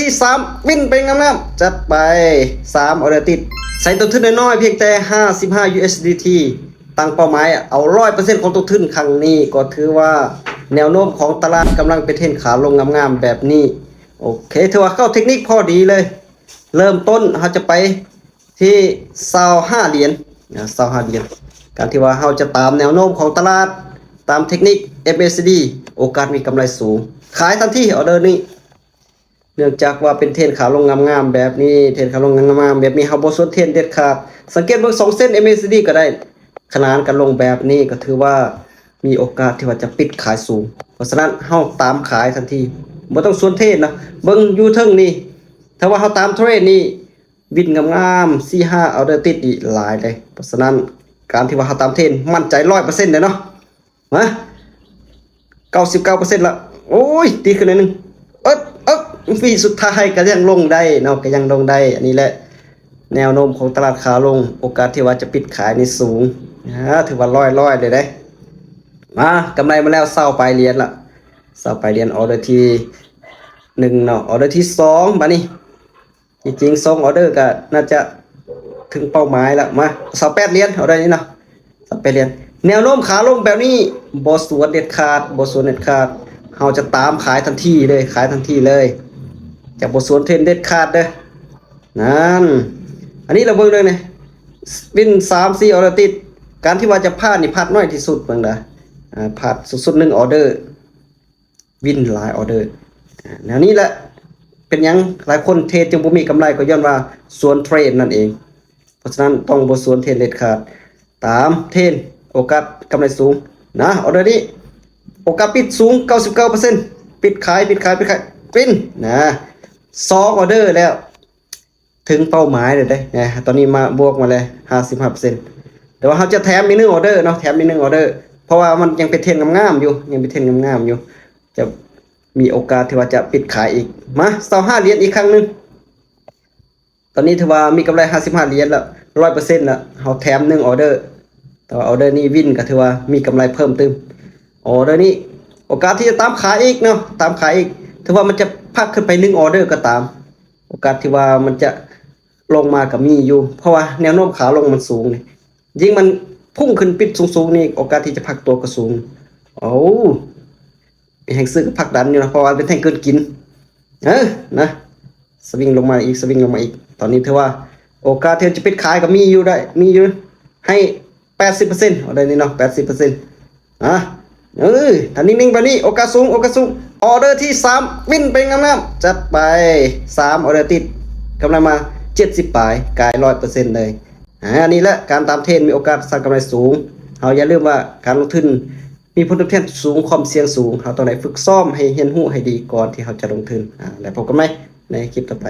ທີສາມ ວິນໄປງາມໆ ຈັດໄປສາມອອເດີຕິດ ໃສ່ຕົ້ນທຶນນ້ອຍໆ ພຽງແຕ່ຫ້າສິບຫ້າ USDT ຕັ້ງເປົ້າໝາຍເອົາຮ້ອຍເປີເຊັນຂອງຕົ້ນທຶນຄັ້ງນີ້ ກໍຖືວ່າແນວໂນ້ມຂອງຕະຫຼາດກຳລັງເປັນເທຣນຂາລົງງາມໆແບບນີ້. ໂອເຄ ຖືວ່າເຂົ້າເທັກນິກພໍດີເລີຍ. ເລີ່ມຕົ້ນເຮົາຈະໄປທີ່ຊາວຫ້າຫຼຽນ ອາ ຊາວຫ້າຫຼຽນ. ການທີ່ວ່າເຮົາຈະຕາມແນວໂນ້ມຂອງຕະຫຼາດ ຕາມເທັກນິກ MACD ໂອກາດມີກຳໄລສູງ. ຂາຍທັນທີອອເດີນີ້ ເນື່ອງຈາກວ່າເປັນເທຣນຂາລົງງາມໆແບບນີ້ ເທຣນຂາລົງງາມໆແບບນີ້ ເຮົາບໍ່ສວນເທຣນເດັດຂາດ. ສັງເກດເບິ່ງສອງເສັ້ນ MACD ກໍໄດ້ ຂະໜານກັນລົງແບບນີ້ ກໍຖືວ່າມີໂອກາດທີ່ວ່າຈະປິດຂາຍສູງ. ເພາະສະນັ້ນເຮົາຕາມຂາຍທັນທີ ບໍ່ຕ້ອງສວນເທຣນນະ. ເບິ່ງຢູ່ເທິງນີ້ ຖ້າວ່າເຮົາຕາມເທຣນນີ້ ວິນງາມໆ ສີ່ຫ້າອອເດີຕິດນີ້ຫຼາຍເດ້. ເພາະສະນັ້ນ ການທີ່ວ່າເຮົາຕາມເທຣນ ໝັ້ນໃຈຮ້ອຍເປີເຊັນເດ້ເນາະ. ມາ ເກົ້າສິບເກົ້າເປີເຊັນລະ. ໂອ້ຍ ຕີຂຶ້ນໜ້ອຍໜຶ່ງ. ເອິບ ເອິບ ວີສຸດທ້າຍກໍຍັງລົງໄດ້ເນາະ ກໍຍັງລົງໄດ້. ອັນນີ້ແຫຼະ ແນວໂນ້ມຂອງຕະຫຼາດຂາລົງ ໂອກາດທີ່ວ່າຈະປິດຂາຍນີ້ສູງ. ອາ ຖືວ່າຮ້ອຍໆເລີຍເດ້. ມາ ກຳໄລມາແລ້ວ ຊາວປາຍຫຼຽນລະ ຊາວປາຍຫຼຽນ. ອອເດີທີໜຶ່ງເນາະ ອອເດີທີສອງ ບາດນີ້ ທີ່ຈິງສອງອອເດີກໍໜ້າຈະເຖິງເປົ້າໝາຍລະ. ມາ ຊາວແປດຫຼຽນ ອອເດີນີ້ເນາະ ຊາວແປດຫຼຽນ. ແນວໂນ້ມຂາລົງແບບນີ້ ບໍ່ສວນເດັດຂາດ ບໍ່ສວນເດັດຂາດ. ເຮົາຈະຕາມຂາຍທັນທີເລີຍ ຂາຍທັນທີເລີຍ ຈະບໍ່ສວນເທຣນເດັດຂາດເດີ້. ນັ້ນ ອັນນີ້ລະເບິ່ງເລີຍນີ້ ວິນສາມສີ່ອອເດີຕິດ. ການທີ່ວ່າຈະພາດນີ້ ພາດໜ້ອຍທີ່ສຸດເບິ່ງເດີ້. ອາ ພາດສຸດໆໜຶ່ງອອເດີ ວິນຫຼາຍອອເດີ. ອາ ແນວນີ້ແຫຼະ ເປັນຫຍັງຫຼາຍຄົນເທຣດຈຶ່ງບໍ່ມີກຳໄລ ກໍຍ້ອນວ່າສວນເທຣນນັ້ນເອງ. ເພາະສະນັ້ນຕ້ອງບໍ່ສວນເທຣນເດັດຂາດ ຕາມເທຣນ ໂອກາດກຳໄລສູງນະ. ອອເດີນີ້ໂອກາດປິດສູງ ເກົ້າສິບເກົ້າເປີເຊັນ. ປິດຂາຍ ປິດຂາຍ ປິດຂາຍ ວິນນະ. ສອງອອເດີແລ້ວ ເຖິງເປົ້າໝາຍແລ້ວເດ້. ຕອນນີ້ມາບວກມາແລ້ວຫ້າສິບຫ້າເປີເຊັນ ແຕ່ວ່າເຮົາຈະແຖມອີກໜຶ່ງອອເດີເນາະ ແຖມອີກໜຶ່ງອອເດີ ເພາະວ່າມັນຍັງເປັນເທຣນງາມໆຢູ່ ຍັງເປັນເທຣນງາມໆຢູ່ ຈະມີໂອກາດທີ່ວ່າຈະປິດຂາຍອີກ. ມາ ຊາວຫ້າຫຼຽນອີກຄັ້ງໜຶ່ງ. ຕອນນີ້ຖືວ່າມີກຳໄລຫ້າສິບຫ້າຫຼຽນລະ ຮ້ອຍເປີເຊັນລະ. ເຮົາແຖມໜຶ່ງອອເດີ ແຕ່ວ່າອອເດີນີ້ວິນ ກໍຖືວ່າມີກຳໄລເພີ່ມຕື່ມ. ອອເດີນີ້ໂອກາດທີ່ຈະຕາມຂາຍອີກເນາະ ຕາມຂາຍອີກ. ຖືວ່າມັນຈະພັກຂຶ້ນໄປໜຶ່ງອອເດີກໍຕາມ ໂອກາດທີ່ວ່າມັນຈະລົງມາກໍມີຢູ່ ເພາະວ່າແນວໂນ້ມຂາລົງມັນສູງນີ້. ຍິ່ງມັນພຸ່ງຂຶ້ນປິດສູງໆນີ້ ໂອກາດທີ່ຈະພັກຕົວກໍສູງ. ໂອ້ ມີແຮງຊື້ກໍຜັກດັນຢູ່ນະ ເພາະວ່າເປັນແທ່ງເກີນກິນ. ເອີ ນະ ສະວິງລົງມາອີກ ສະວິງລົງມາອີກ. ຕອນນີ້ຖືວ່າໂອກາດທີ່ຈະປິດຂາຍກໍມີຢູ່ໄດ້ ມີຢູ່ ໃຫ້ແປດສິບເປີເຊັນ ອອເດີນີ້ເນາະ ແປດສິບເປີເຊັນ. ອາ ເອີ ຖ້ານິ່ງໆແບບນີ້ ໂອກາດສູງ ໂອກາດສູງ. ອອເດີທີສາມ ວິນໄປງາມໆ ຈັດໄປສາມອອເດີຕິດ ກຳໄລມາເຈັດສິບປາຍ ກາຍຮ້ອຍເປີເຊັນເລີຍ. ອາ ນີ້ແຫຼະ ການຕາມເທຣນມີໂອກາດສ້າງກຳໄລສູງ. ເຮົາຢ່າລືມວ່າການລົງທຶນມີຜົນຕອບແທນສູງ ຄວາມສ່ຽງສູງ. ເຮົາຕ້ອງໄດ້ຝຶກຊ້ອມໃຫ້ຮຽນຮູ້ໃຫ້ດີກ່ອນທີ່ເຮົາຈະລົງທຶນ. ອາ ແລ້ວພົບກັນໃໝ່ໃນຄລິບຕໍ່ໄປ.